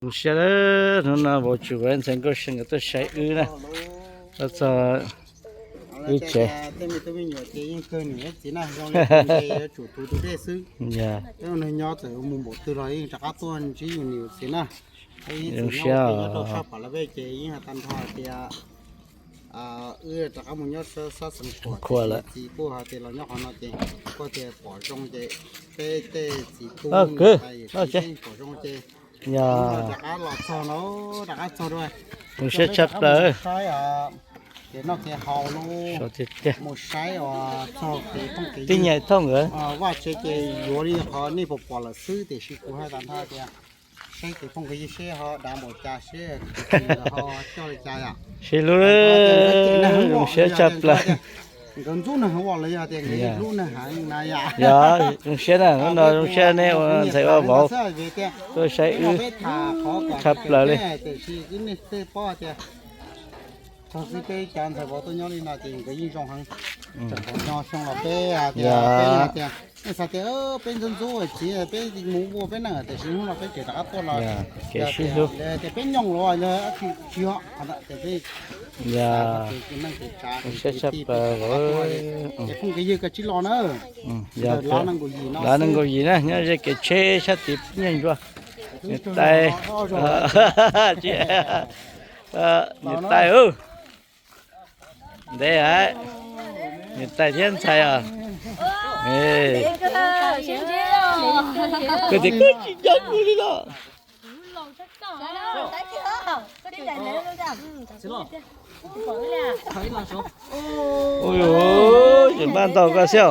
Zoo siab lawm, hnub no vauv tswv vauv ntxhais Nkauj See nkawd tuaj saib wb na. Tuaj txog wb tsev. Tej me tub me nyuam ces yeej kawg niam txiv na, zoo li yuav tsum tuv tus dej xwb. Nyob txawm mus npaum twg los yeej rov qab tuaj ntsib yus niam yus txiv na. Zoo siab. Rau sab pam lawv peb ces yeej hais tag nrho hais tias wb rov qab mus nyob sab xeev Khuam lawm, txiv kuj hais tias los nyob qhov no ces kuj tias pom zoo ces peb tej txiv tub kwv pom zoo ces rov qab los txog no, rov qab txog dua. Zoo siab tshaj plaws. Ces noj kev haus lub, mus saib uas txog kev phooj kev ywg, vaj tsev ces yuav li qhov nej puas pom lawm xwb, tiam sis kuv hais tag nrho tias saib kev phooj kev ywg seb ho dav npaum cas, seb ho coj li cas yom. Sib hlub, zoo siab tshaj plaws. Nkawd ntxub neeg ua los yog tias nkawd hlub neeg heev na yom. Yog, zoo siab na, hnub no zoo siab nej ua ntxhais ua vauv tuaj saib wb tshaj plaws li. Tiam sis nej tej paub tias txog xwb peb cov ntxhais vauv tuaj nyob li no ces nkawd yeej zoo heev. Tseem nyob xyoo los peb tias, peb tias, nej xav tias peb ntxub ntxub txiv peb mus ua peb neej, tiam sis hnub no peb tseem rov qab tuaj los kev sib hlub, tias peb nyooj los yog tsis yog, tias peb neej kev tsav kev tsheb tshaj plaws. Ces phooj kev ywg koj tsib los na. Yog, lav nees nkaum yim na, nyob ze kev tsheb sab tid nyiag ntsuag. Niam tais, niam tais, ntev, niam tais thiab ntxhais os. Koj tias koj tsis nco kuv li los. Ui, ces npaj ntau koj xwb.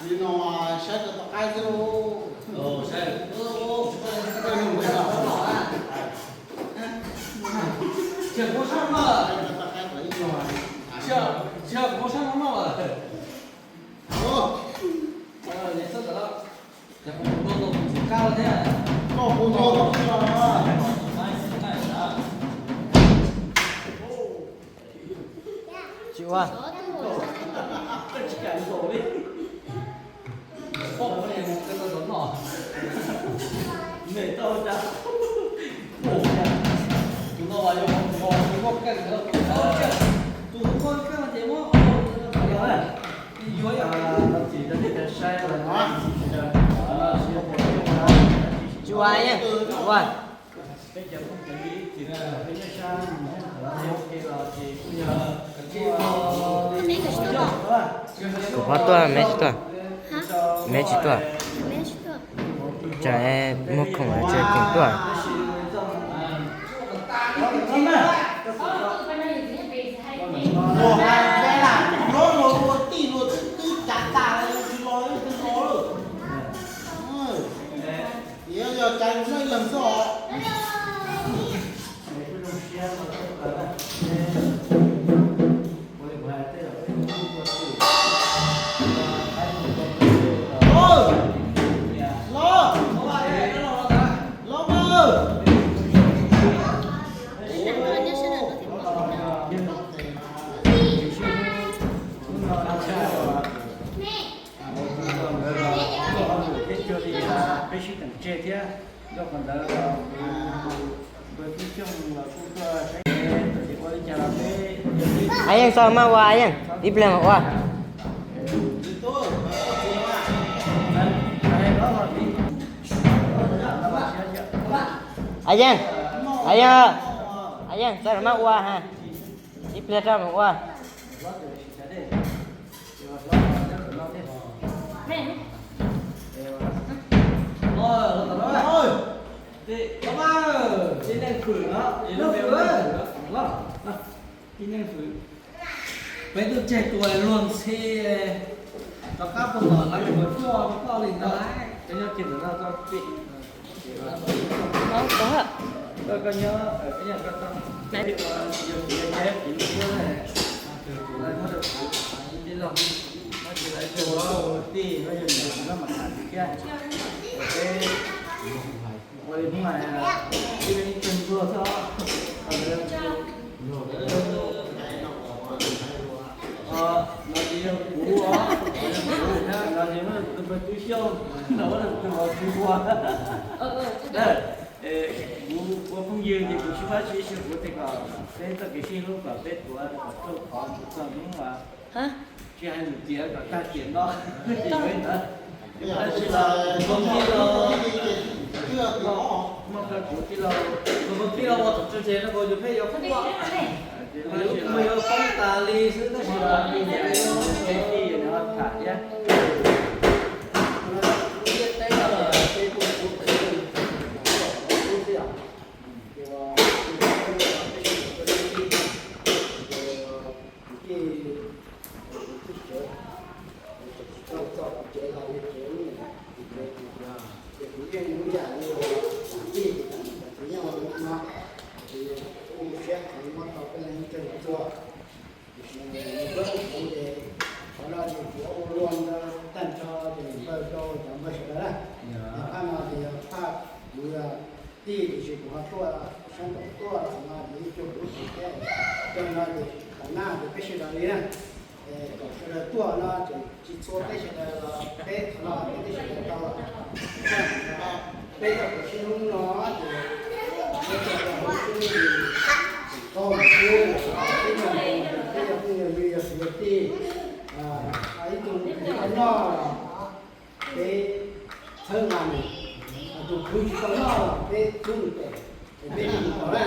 Li no mas saib rau tom qab xwb lauj. Tsis kuv sab no, tsis kuv sab no no. Tsis ua. Tsis ua, ua. Kuv phob tuaj, me tsis tuaj. Me tsis tuaj. Tsam muaj khoom tsis khoom tuaj. Thiab nyob qhov ntawd los kuv, kuv tub Xyooj los kuj tuaj saib, ua li cas los peb, Yeej, txhob maj ua Yeej, ib pliag mam ua. Yeej, Yeej, Yeej, txhob maj ua ha, ib pliag rau mam ua. Tib neeg fwm no, tib neeg fwm, peb tuaj tseg tus luag ntxhi, rov qab puag tom lawv tus tuaj koj li ntawd, koj nyob kiag ntawm no tso. Koj nyob, koj nyob, koj tau. Yog kuv yog nyab kuv lub siab, kuv muab rau kuv tij laug, no ces lawv tij no yog niam no mas tham thiab. Peb ua li Hmoob hais, tij laug ib tug tuaj txog, no ces yog kuv os, no ces muab tus tub Xyooj, no muab tus tub ua. Kuv ua phooj ywg ces kuv sib pab sib sib huv tej kom peb txoj kev sib hlub kom peb tuav kom txog qhov mus txog hnub, tsis hais lwm tiam kom tag tiam no. Ces peb ntawd, tab sis los phooj ywg los, muaj qhov kuv tij laug, kuv tij laug ua tom tsev no kuv yus pheej yuav phooj ywg, kuv yuav phooj tas li xwb tab sis los tham thiab. Ces kuv yeej ib yam li tij, txiv nyob no, ces kuv siab heev muab tau peb leeg ib tug tuaj. Tiam sis nws kuj kuv ces qhov no ces kuv ua luag ntawd tag nrho ces npawg rau cov npawg sawv daws na. Phaj no ces yog phaj kuv yog tij tiam sis kuv ho tuaj sab nraud tuaj no ces ib tug kuv tsis thiab, cov no ces qhov na ces peb sawv daws li na. Kom sawv daws tuaj no ces tsis txhua peb sawv daws los peb qhov no peb sawv daws tau los. Peb cov kuv sib hlub no ces peb cov kuv sib hlub tau mas xwb, peb yog phooj yog ywg yog kwv yog tij, ib tug noj los peb txhawb nqa nws, tus kuv tsis tau noj los peb txhub nws tes, peb mus tau na.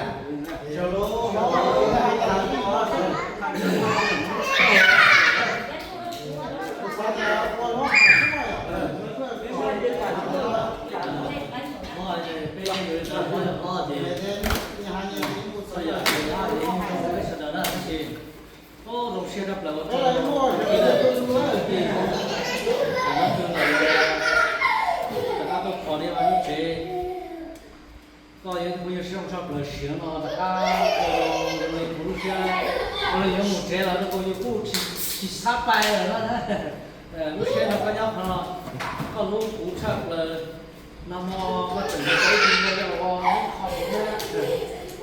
Zoo siab tshaj plaws ua tsaug, rov qab tuaj kho nej vaj lub tsev. Koj yog ib tug phooj ywg siab zoo tshaj plaws, siav no rov qab ua li kuv lub siab, ua li yuav mus tsev lawm no kuv yus kuj tsis xav pais lawm na. Lub siab no koj nyob qhov no, koj hlub kuv tshaj plaws. Nag hmo koj tseem mus tau ib tug ntiag coj los ua ib qho kuv thiab,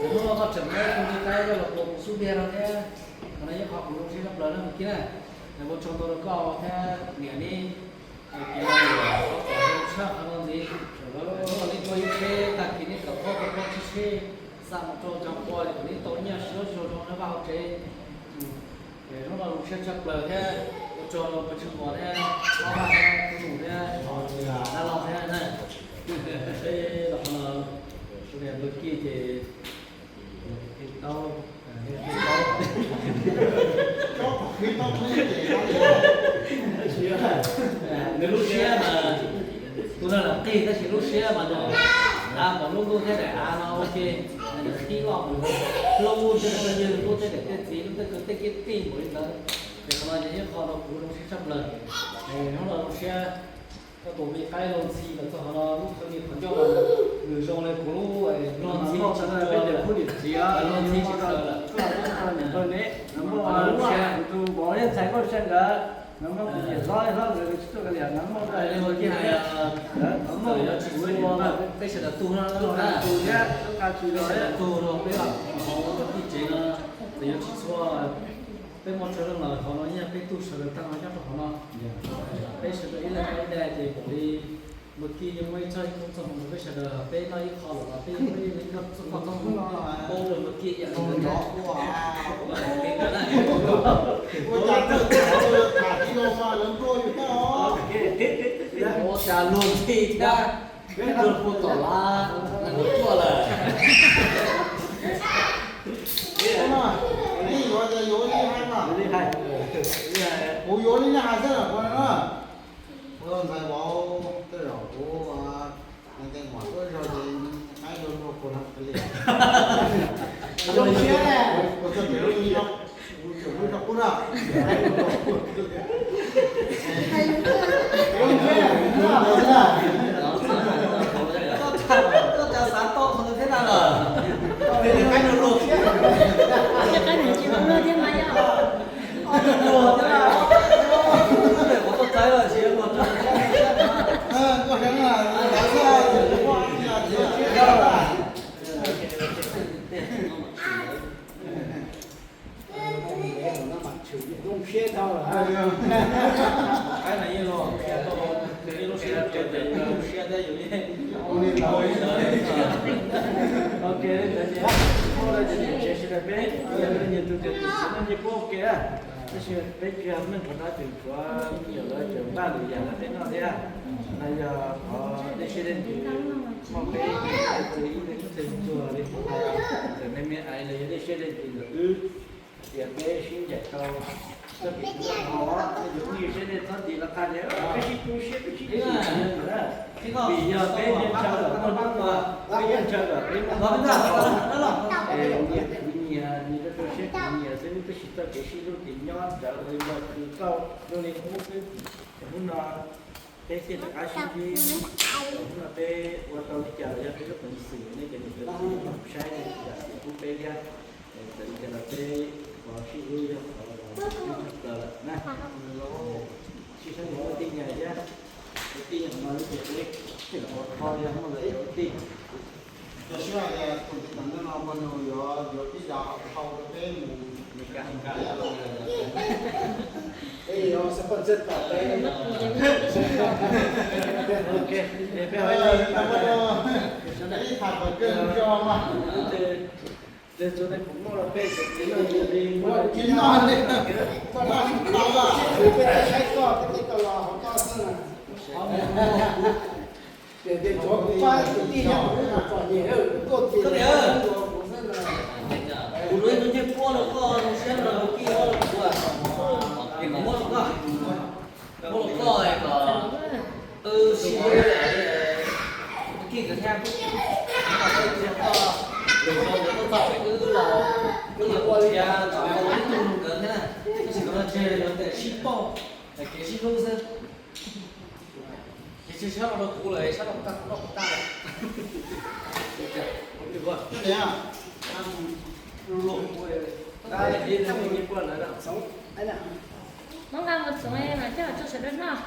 hnub no koj tseem muab ib tug ntiag coj los ua kuv xub ntiag no thiab. Qhov no yog qhov kuv zoo siab tshaj plaws na Maiv Kib na. Ua tsaug ntau rau koj thiab niam ne, kev lag luam txaus ntshai tshaj qhov no ntxiv. Hnub no nej tuaj ib tsheb, tag kis nej kom phob tau phob tsheb tsheb, xa mus rau cov qhua kom nej tau nyiaj siab zoo zoo nyob vaj hauv tsev. Hnub no zoo siab tshaj plaws thiab ua tsaug rau pawg tsheej muas thiab ob pab thiab tub nus thiab dab laug thiab na. Los qhov no, Maiv Kib ces nws lub siab mas, kuv no lam qig tab sis lub siab mas no, av pom lub ntuj thiab daim av no ua ke, nws qhib loj mus hlub thiab phooj ywg hlub thiab daim tej txiv hlub tej kwv tej kiab tij npaum li ntawd. Ces qhov no ces ib qho rau kuv zoo siab tshaj plaws. Hnub no zoo siab koj tus me qaib luag ntxhi los txog qhov no, lub qhov ncauj los nws zoo li kuv lub luag ntxhi tsis tau lawm, luag ntxhi tsis tau lawm. Zoo siab, tus vauv thiab ntxhais nkauj sawv ntawd, nws muab kuv niam hlob hlob nkawd tsis tuaj kiag li, nws muab li ua kij hais, txawm yuav tsis txhua, peb sawv daws tug no, tug thiab, peb sawv daws tug no, peb los hauv tij tsev no, txawm yuav tsis txhua, peb muaj tsawg leej los qhov no yeej yog peb tug sawv daws tag no nyob rau qhov no. Peb sawv daws ib leeg ib daim ces npaum li Mus kij yuav muaj ib txoj koob txoj hmoov rau peb sawv daws, peb noj ib qho lawm los peb yuav muaj ib txoj koob txoj hmoov poob rau mus kij ib yam li ntawd. Ua cas luag ntxhi thiab, peb luag puag tom lab, neeg tuaj lawm. Kuv yuav li nej hais xwb na, kuv na. Ntxhais vauv tej zaum kuv neeg tej muam tuaj zog ces qaib zoo dua kuv na. Zoo siab ne, kuv txog pem lub, kuv tseem lub zog qub na. Koj xav tau qhov ntawd thiab na los? Qaib zoo dua thiab mas yog. Tab sis peb tsis yog meej qhov no ces tshuav me nyuam lawv tseem npaj lwm yam rau peb noj thiab. No yog qhov dej siab dej ntsws, muaj peb txwv ib txwv txuag li kuv hais, txawm me me ais los yog dej siab dej ntsws ntawm wb, hais tias peb sib ncaim tau txoj kev sib ncaim no, nej cov phooj ywg seb nej txhob tiv los qha tias peb sib tu siab peb sib tu siab. Vim yog peb yeej ntshaw kom muaj hnub no, peb yeej ntshaw kom peb muaj hnub no, es nyias khwv nyias, nyias rau rau siab khwv nyias xwb, tab sis txoj kev sib hlub ces nyob rawv ua li npawg khwv kauj zoo li hnub xwb. Hnub no peb thiaj rov qab sib ntsib, hnub no peb ua tau li cas los yog peb lub peev xwm, nej cov niam cov txiv saib nej yam txim pub peb thiab. Txawm li cas los peb qhov sib hlub yog qhov uas peb ntshaw plaws lawm na. Sib hlub muaj tij nyas thiab, ua tij nyas no ces peb ua kho li muaj lawm ua tij. Koj siab hais tias tus tij tam neej no Npog Nus yuav yuav pib zas hau rau peb mus Meskas, peb yuav xab poj txij tom peb. Peb tham kom kawg zog mas. Txhua nej kuv noj los peb tsis noj li, tsis noj li, koj noj tsis tau, peb saib koj, peb tij tau los hauv koj xwb na. Ces tes tsuav kuv pab tus tij nyob kuv mam txom nyem, kuv tuaj ces kuv xwb na. Kuv lub ib tug ncej puab rau koj zoo siab no, kij muab rau kuv, es kuv muab rau koj, muab rau koj es kom wb sib hlub, kij nkawd thiab. Koj txiv koj, lus no nkawd tuaj txog pem wb los wb yuav ua li cas los ua ib tug rau nkawd thiab na. Tab sis nkawd no ntshe lawv tias sib pauj, hais kev sib hlub xwb. Ces tsis sab los rau kuv lawm, sab los kuv tag, kuv noj kuv tag lawm. Muab nqa mus txoov mas coj tso sawv daws noj.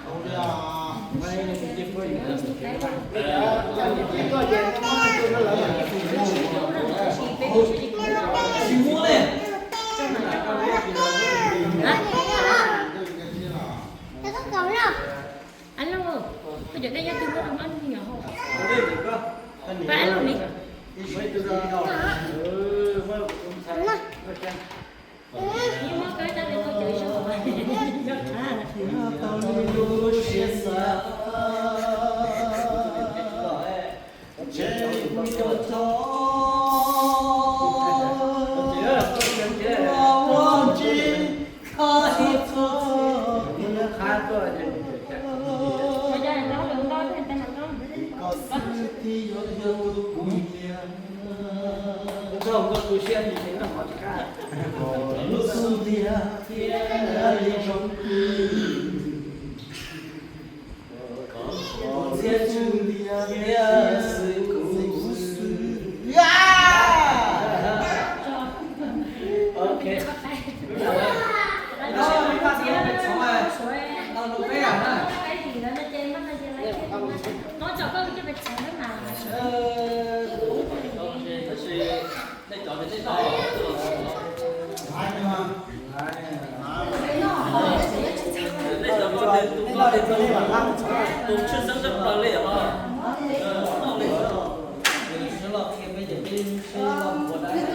Tsis muab li. Koj kaus los. Ab Looj, koj cov dej nyob twg muab rau ob niag me nyuam haus. Pab Ab Looj ni. Muab koj dab li koj cov zoo. Ok. Nej cov no nws tus koj tus tshwj xeeb tshaj plaws li os. Ua, ua dab.